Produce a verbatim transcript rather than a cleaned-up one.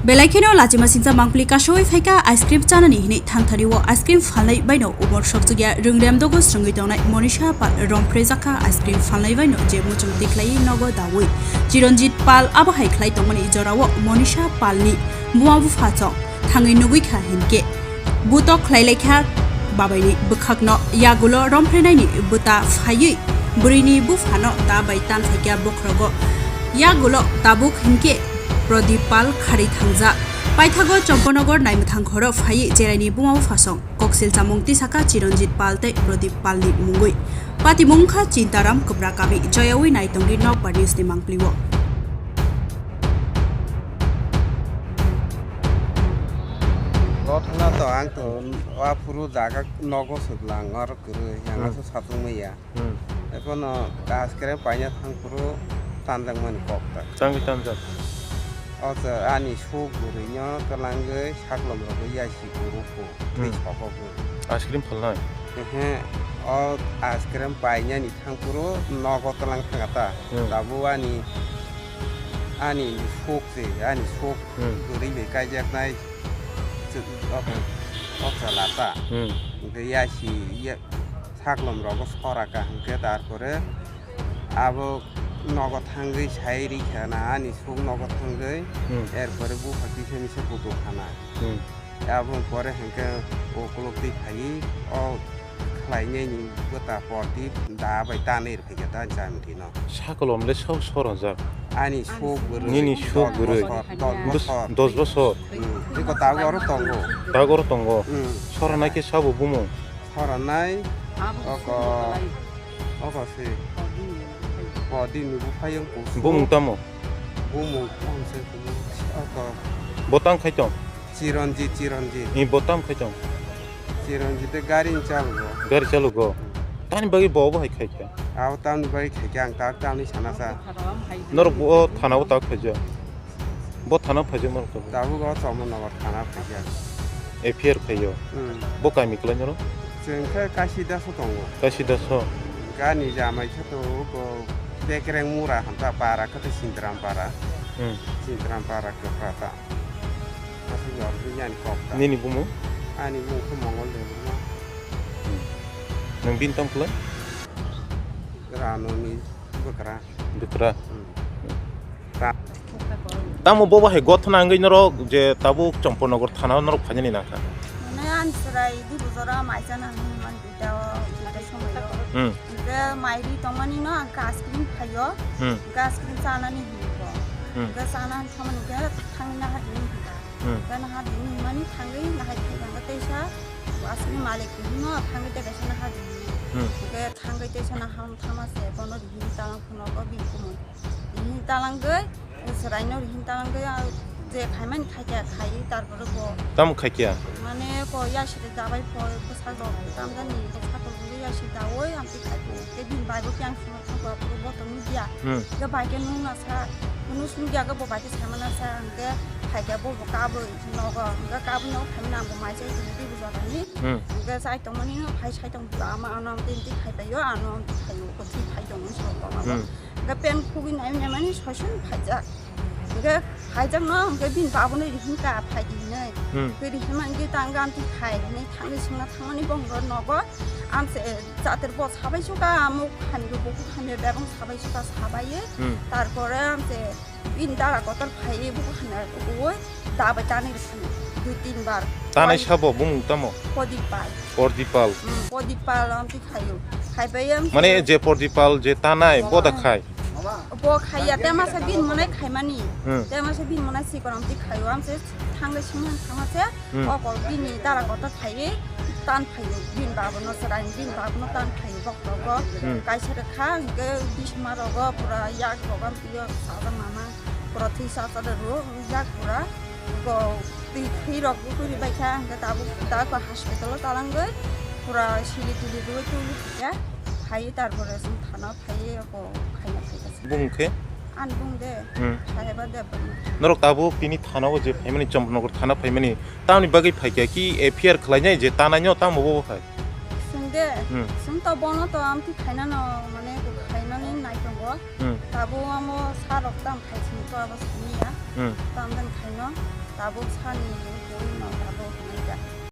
Belai kheno lachima singcha mangpili kasoi phaikha ice cream chanani hinwi thangthani o ice cream phalnai baino umor sokchukya rwngrem dogo swrwngwi tongnai Monisha Pal romphrejakha ice cream phalnai baino je muchung tikhlaiwi nogo dawi. Chiranjit Pal abo hai khlai tongmani jorao Monisha Palni buma bupha chong thangwi nugwi kha hinkhe butok khlai laikha babaini bwkhakno yagulo romphrenaini bwta phaiwi bwrwini buphano da bai tanphaikha bokhrogo yagulo tabuk hinkhe Pradip Pal kharwi thangjak. Paithago Champanagar naimwthang khoro phaiwi cheraini buma buphasong koksil chamung tisakha Chiranjit Pal tei Pradip Palni mungwi. Patimung wngkha Chintaram Kwbra kami joyawi naitongdi nokbar newsni mangpilio. Gothana to ang to aphuru jaga nogo swklang aro kwrwi ang Hmm. aswk satung maya. Hmm. Ekono ice cream paina thangphuru tanjakmani kok ta. Tangwi tanjak. O cha ani suk bwrwino twlangwi saklom rogwi yasi guru phu. Hmm. Twi sokok guru. Ice cream phalnai? Ehe, o ice cream painani thangphuru nogo twlang thanga ta. Hmm. Tabuk ani, ani suk se, ani suk Hmm. bwrwi bai kaijaknai. Chwk, o, o cha lata. Hmm. Hwnkhe yasi, ya, saklom rogo sora ka hwnkhe tarpore abo nogo thangwi sai rikha na ani suk nogo thangwi Hmm. erpore bupha kisa misa kutuk khana. Hmm. Aboni pore hwnkhe ukuluk twi phaiwi o khlainani bwta porti da bai tanwi rwphaikha ta chamtino. Sakolom le sok soronjak. Ani suk bwrwi. Nini suk bwrwi. Dos bosor, dos Dos, bosor. Dos bosor. Hmm. Iko tago oro tongo. Tago oro tongo. Hmm. Soronai khe sabo bumung. Soronai. Oko. Oko se. Podini buphayung kusu. Bumung tamo? Bumung tamo se kumu. Oko. Botang khai tong? Chironjit, Chironjit. Ni botang khai tong? Chironjit de gari ni chalugo. Gari chalugo. Tani bagwi bo bo hai khai kha? Abo tamni bagwi khai kha ang tak tamni sana sa. Norok bo thana o tak khai ja. Bo thana phaijak norok tabuk? Tabuk o Champanagar thana phaijak. F I R khaio. Hmm. Bo kami kwlai norok? Chwng khe Kashi Daso tongo. Kashi Daso. Gani jamai khe to bo Bekreng Mura hamta para khe to Sintram para. Hmm. Sintram para khe prata. Aswk norok bini ani kok ta. Nini bumung? Ani bumung khe Mongol Debbarma. Hmm. Nwng bini tamo kwlai? Rano ni bwkra. Bwkra. Hmm. Ra- Tamo bo bahai gothana wngwi norok je tabuk Champanagar thana o norok phainani nangkha. Mane ani chwrai di bujora mai chana hinwi man duita o, duita somoi o. Hmm. Hwnkhe mai ri tongmani no ang khe ice cream phaio. Hmm. Hwnkhe ice cream chanani hinwi bo. Hmm. Hwnkhe chana hinwi thangmani hwnkhe thangwi naha di hinwi. Hmm. Hwnkhe naha di hinwi mani thangwi nahai phai hwnkhe teisa aswkni malik hinwi no thangwi tei kaisa naha di hinwi. Hmm. Hwnkhe thangwi teisa naha thangma se bono di hinwi talang phunuk o bini kumui. Rihin talangwi, chwraino rihin talangwi, ah, je khaimani khaikya khai, tarpore bo. Tamo khaikya? Mane ko yasiri dabai pho, bwsajwk tamjani, sakol bwlwi yasi daui, amtwi khai pho. Tei bini bai bo khe ang sima thangkha, aphuru bo tong nukya. Hmm. Khe bai khe nung nasa, nung sungya khe bo bai khe saimana sa, ang khe phaikya bo bo kabwi nogo, ang khe kabwi nogo khaimani ang bo mai chai tong tei bujagani. Hmm. Ang khe chai tongmani no phai sai tong ama ano amtwi amtwi khai paio, ano amtwi khaio, ko twi phai tong nung song tong abo. Hmm. Hwnkhe pen khugwi nai naimani soisun phaijak. Hwnkhe phaijakno hwnkhe bini babono rihin ka phaidi hinwi. Hmm. Hwnkhe rihinma hwnkhe tang ganti khai hinwi thangwi swngna thangmani bongno nogo. Amse chater bo sabai suka amuk hamiro bukhuk hamiro bebang sabai suka sabaiwi. Hmm. Tarpore amse bini dara kotor phaiwi bukhuk hamya rwui dabai tanwi rwkha dui tin bar. Tanai sabo bumung tamo? Prodip Pal. Prodip Pal. Hmm, Prodip Pal amtwi khaio. Khaibai ang. Mane je Prodip Pal je tanai, oh, boda khai? Bo khaiya, te masa bini monai khaimani. Hmm. Te masa bini monai sikon amtwi khaio. Amse thangle singha thangma se, hmm, o kol bini dara kotor phaiwi tan phaio. Bini babono chwrai, bini babono tan phaio bokrogo. Hmm. Kaisa rwkha, hwnkhe bisma rogo pura yak rogo amtwi sajak nana. Pura thwi sajak rw, yak pura. Go twi, twi rok bo kwrwi bai kha, hwnkhe tabuk da ko hospital o talangwi pura sili tili rwui twi kha, phai tarpore chwng thana phaiwi abo khaina phaikha. Bung khe? Ani bung de, hmm, Saheba Debbarma. Norok tabuk tini thana o je phaimani, Champanagar thana phaimani, tamni bagwi phaikha ki F I R khlainai je tanaino tamo bo phai? Chwng de, hmm, chwng to bono to amtwi khainano, mane, khainani nai tongo. Hmm. Tabuk amo sa rok tam khai sini to abo sini ya. Hmm. Tam dan khaino. Tabuk sani hwn no